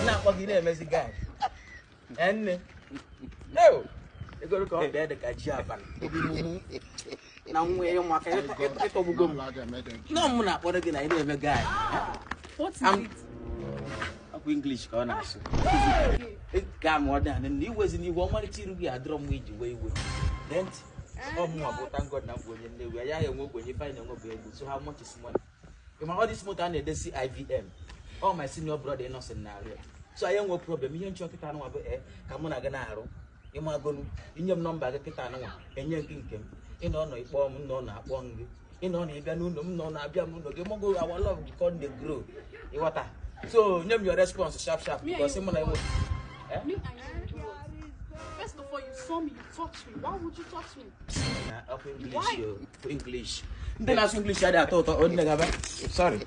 Na-akpọ gị na-emezi guy. Nne. Ew. Egoro ka ọ bịa dị ka ji abalị. Obi mumu. Na nwa ya ụmụaka ịtọgbugo m. Nọ m na-akpọrọ gị na ị na-eme guy. What is it? Ọkwa English ka ọ na-asụ. Ga ma ọ dị anị na iwezi n'iwe ọmarịcha iru gị adịrọ m iji wee iwe. Gee ntị. Ọ mụnwa bụ thank God na m bụ onye Nnewi. Ya enwe ogbenye ife anyị na-enwe bụ ego. So how much is money? Ị ma all this moto a na-edesi IVM. All my senior brother Innocent na-arụ ya. So anyị enwe problem ihe nchọ kịta anụnwa bụ ka mụ na gị na-arụ. Ịmagonu inye m nọmba gị kịta anụnwa enye gị nke m. Ị nọ nọ ịkpọ m nọ na-akpọ m gị. Ị nọ na ịbịa n'ụlọ m nọ na-abịa m n'ụlọ gị. Mogo our love go come dey grow. Ịghọta? So nye m your response sharp sharp Me and because you mụ na do enwe. what? Eh? Me and you do what? First of all, you saw me, you touched me. Why would you touch me? Na ọkwa English Why? o, English. Ndị na-asụ English adịghị atọ ụtọ, o nne gaba. Sorry.